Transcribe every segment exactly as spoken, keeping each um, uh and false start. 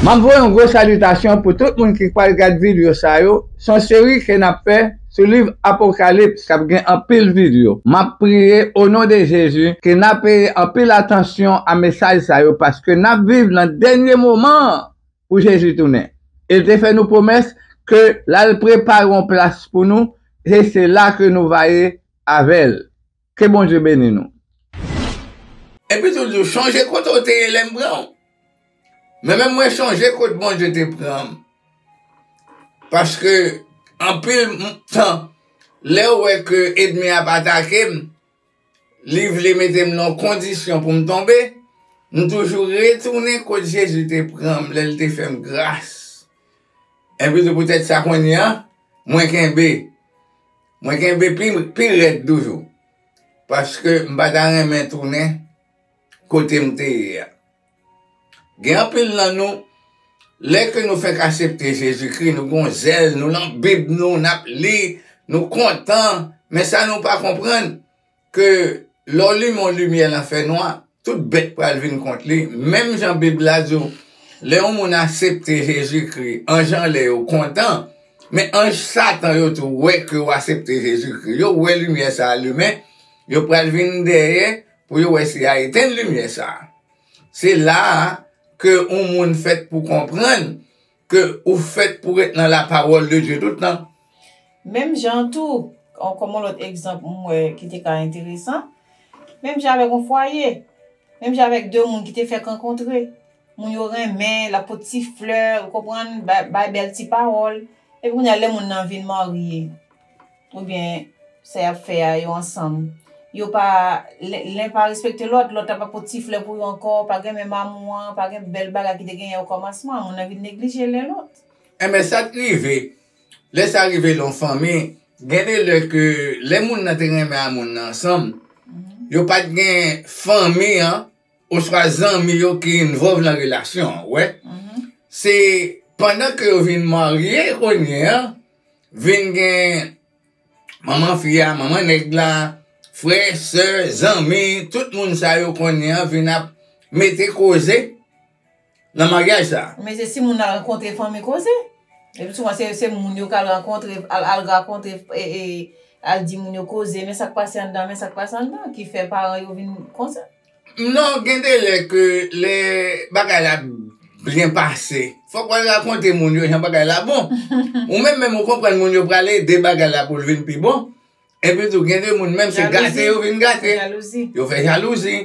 M ap voye yon gwo salitasyon pou tout moun ki pral gad videyo sa yo. Se yon seri ke n ap fè sou liv Apokalips k ap gen anpil videyo. M ap priye o non de Jezi ke n ap peye anpil atansyon a mesaj sa yo, paske n ap viv nan dènye moman an pou Jezi tounen. E l te fè nou pwomès ke l al prepare yon plas pou nou, e se la ke nou va ye avè l. Ke Bondye beni nou. Epi tou di w, chonje kote w te ye lè m pran w. Men menm mwen chonje kot Bondye te pran m. Paske anpil m- tan, lè w wè ke ènmi a ap atake m, li vle mete m nan yon kondisyon pou m tonbe, m toujou retounen kot Jezi te pran m lè l te fè m gras. Epi tou poutèt sa kounye a, mwen kenbe. Mwen kenbe pi, pi rèd toujou. Paske m pa ta renmen tounen kote m te ye a. Gen anpil nan nou, lè ke nou fèk aksepte Jezikri, nou gon zèl, nou lan Bib nou, n ap li, nou kontan, men sa nou pa konprann, ke lè w limen yon limyè nan fènwa, tout bèt pral vin kont li. Menm jan Bib la di w, lè yon moun aksepte Jezikri, anj anlè yo kontan, men anj Satan yo tou wè ke w aksepte Jezikri. Yo wè limyè sa a limen, yo pral vin dèyè pou yo wè si y a etenn limyè sa a. Se la a ke yon moun fèt pou konprann ke ou fèt pou ret nan lapawòl de Dye tout tan. Menm jan tou, kòm yon lòt egzanp m wè ki te ka enteresan, menm jan avèk yon fwaye, menm jan avèk de moun ki te fèk rankontre, moun yo renmen, l ap pot ti flè, ou konprann, bay, bay bèl ti pawòl, epi kounye a lè moun nan vin marye, oubyen sa y ap fè a yo ansanm, yo pa, len len pa respekte lòt, lòt la pa pot ti flè pou yo ankò, pa gen menm amou an, pa gen bèl bagay ki te genyen okòmansman, moun nan vin neglije len lòt. Enben, sa t rive, lè sa rive nan yon fanmi, gen de lè ke lè moun nan te renmen a moun nan ansanm, yo pa t gen fanmi an, oswa zanmi yo ki envolve nan relasyon an, ou wè. Se pandan ke yo vin marye kounye a, vin gen manman fi a, manman nèg la, frè, sè, zanmi, tout moun sa yo kounye a vin ap mete koze nan maryaj sa. Men se si moun nan rankontre fanmi koze. Epi souvan se, se moun yo k al rankontre, al, al rakontre, e, e, al di moun yo koze, men sa k pase anndan, men sa k pase anndan, ki fè paran yo vin konsa. Non, gen de lè ke lè bagay la byen pase, fòk w al rakonte moun yo jan bagay la bon. Ou menm menm ou konprann moun yo pral ede bagay la pou l vin pi bon. Epi tou, gen de moun menm se gate yo vin gate. Jalouzi. Yo fè jalouzi.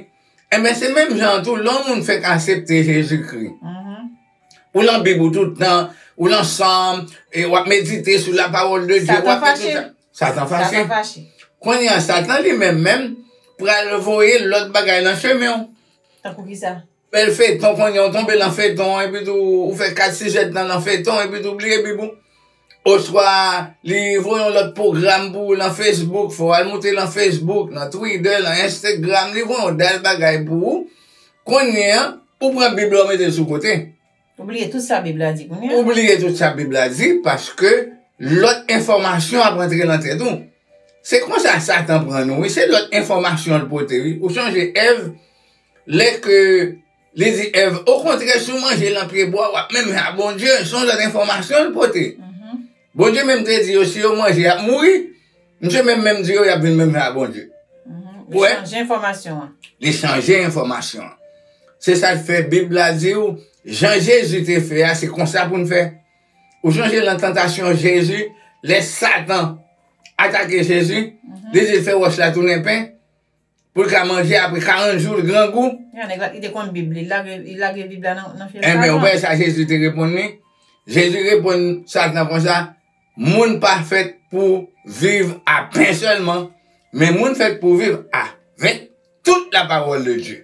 Enben, se menm jan an tou, lè yon moun fèk aksepte Jezikri, ou lan Bib ou tout tan, ou lan Sòm, e w ap medite sou lapawòl de Dye, w ap fè tout sa. Satan fache. Satan fache. Kounye a, Satan li menm menm pral voye lòt bagay nan chemen w. Tankou kisa? Bèl feyton, kounye a w tonbe lan feyton an, epi tou ou fè kat sis èdtan lan feyton, epi tou w bliye Bib ou. Oswa li voye yon lòt pwogram pou ou lan Facebook, fè w al moute lan Facebook, lan Twitter, lan Instagram, li voye yon dal bagay pou ou. Kounye a, ou pran Bib la, ou mete l sou kote. Ou bliye tout sa Bib la di kounye a. Ou bliye tout sa Bib la di, paske lòt enfòmasyon ap rantre lan tèt ou. Se konsa Satan pran nou, wi. Se lòt enfòmasyon l pote, wi. Ou sonje Èv, lè ke li di Èv, okontrè, si w manje lan pyebwa, w ap menm jan a Bondye. Se yon lòt enfòmasyon l pote. Bondye menm te di yo, si yo manje, y ap mouri. Misye menm menm di yo, y ap vin menm jan a Bondye. Li chanje enfòmasyon an. Li chanje enfòmasyon an. Se sa k fè Bib la di w, jan Jezi te fè a, se konsa pou n fè. Ou sonje lan tantasyon Jezi, lè Satan atake Jezi, li di l fè wòch la tounen pen, pou l ka manje apre karant jou l grangou. Nèg la, li te konn Bib li, li lage, li lage Bib la nan, nan fye Satan. Enben, ou wè sa Jezi te reponn li? Jezi reponn Satan konsa, moun pa fèt pou viv a pen sèlman, men moun fèt pou viv avèk tout lapawòl de Dye.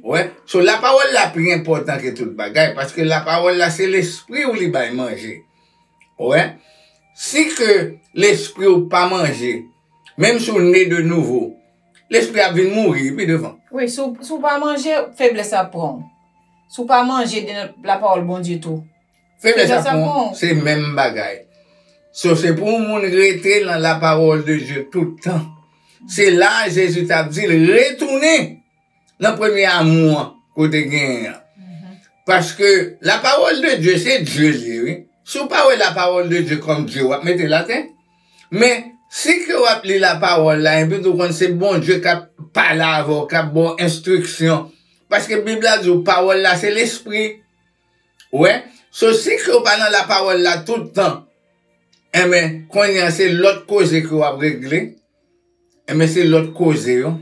Ou wè? So, lapawòl la pi enpòtan ke tout bagay, paske lapawòl la se lespri w li bay manje. Ou wè? Si ke lespri w pa manje, menm si w ne de nouvo, lespri ap vin mouri pi devan. Wi, si w, si w pa manje, feblès ap pran w. Si w pa manje de lapawòl Bondye tou, feblès ap pran w. Se menm bagay. So, se pou yon moun rete lan lapawòl de Dye tout tan. Se la Jezi t ap di l retounen lan premye amou an ke w te genyen an. Paske la parole de Dieu, se Dye li ye, wi. Si w pa wè la parole de Dieu kòm Dye, w ap mete l atè. Men, si ke w ap li la parole la, epi tou konn se Bondye k ap pale avè w, k ap ba w enstriksyon. Paske Bib la di w, pawòl la se lespri. Ou wè? So, si ke w pa nan la parole la tout tan, enben, kounye a se lòt koze ke w ap regle. Enben, se lòt koze yo,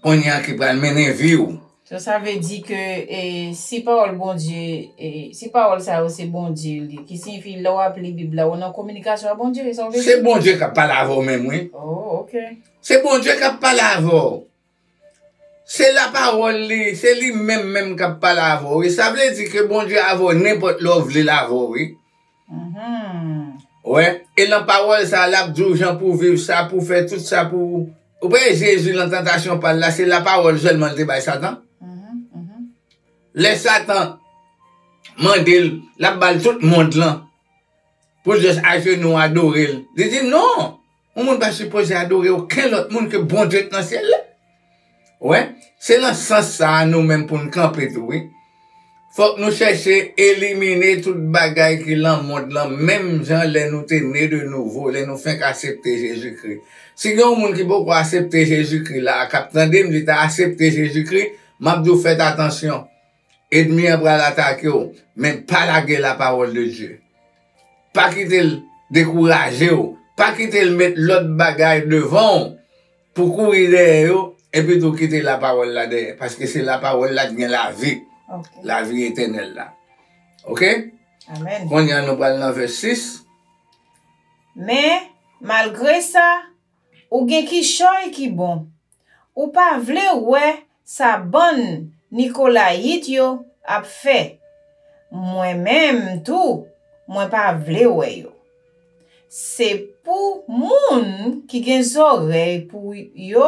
kounye a ki pral mennen vi w. So, sa vle di ke, e, si pawòl Bondye, e, si pawòl sa yo se Bondye li, ki siyifi lè w ap li Bib la, ou nan kominikasyon ak Bondye, e sa w vle di? Se Bondye k ap pale avè w menm, wi. Oh, ok. Se Bondye k ap pale avè w. Se la parole li, se li menm menm k ap pale avè w, wi. Sa vle di ke Bondye avè w nenpòt lè w vle l avè w, wi. Mhm. Wè, e nan pawòl sa, l ap di w jan pou w viv sa, pou w fè tout sa pou ou. Ou pa wè Jezi nan tantasyon pa l la, se la parole sèlman l te bay Satan. Mhm, mhm. Lè Satan mande l, l ap ba l tout mond lan pou l just ajenou adore l. Li di, "Non, yon moun pa sipoze adore okenn lòt moun ke Bondye k nan syèl la." Wè, se nan sans sa a nou menm pou n kanpe tou, wi. Fòk nou chèche elimine tout bagay ki lan mond lan, menm jan lè nou te ne de nouvo, lè nou fenk asepte Jezikri. Si gen yon moun ki poko asepte Jezikri la, k ap tande m, li ta asepte Jezikri, m ap di w fèt atansyon. Ènmi an pral atake w, men pa lage la parole de Dieu. Pa kite l dekouraje w. Pa kite l met lòt bagay devan w pou kouri dèyè yo, epi tou kite la parole la dèyè. Paske se la parole la ki gen lavi. Ok. Lavi etènèl la. Ok? Amen. Kounye a nou pral nan vès sis. Men, malgre sa, ou gen kichòy ki bon. Ou pa vle wè sa bann Nikolayit yo ap fè. Mwen menm tou, mwen pa vle wè yo. Se pou moun ki gen zòrèy pou yo,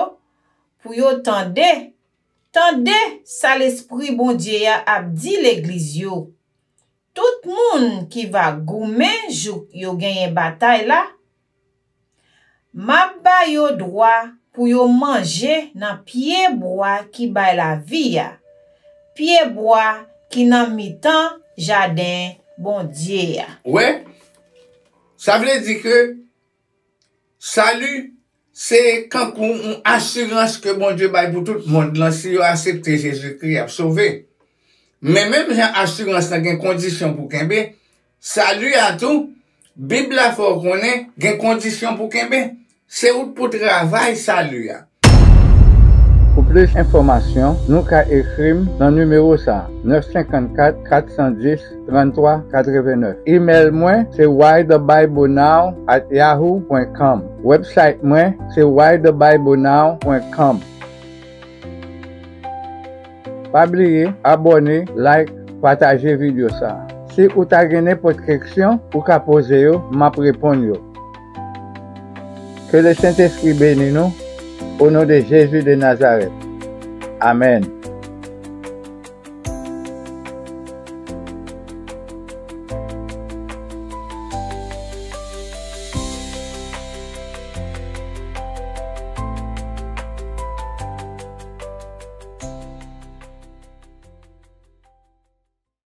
pou yo tande, tande sa Lespri Bondye a ap di legliz yo. Tout moun ki va goumen jouk yo genyen batay la, m ap ba yo dwa pou yo manje nan pye bwa ki bay lavi a, pye bwa ki nan mitan jaden Bondye a. Wè, sa vle di ke sali se kankou yon asirans ke Bondye bay pou tout mond lan, si yo asepte Jezikri, y ap sove. Men menm jan asirans lan gen kondisyon pou kenbe, sali a tou, Bib la fè w konnen gen kondisyon pou kenbe. Se ou k pou travay sali a. Pou plis enfòmasyon, nou ka ekri m nan nimewo sa a, nèf senkannkat, kat san dis, tranntwa katrevennèf. Imèl mwen se why the bible now at yahoo point com. Website mwen se why the bible now point com. Pa bliye abòne, like, pataje videyo sa a. Si ou ta gen nenpòt keksyon, ou ka poze yo, m ap reponn yo. Ke le Sentespri beni nou, o non de Jezi de Nazarèt. Amèn.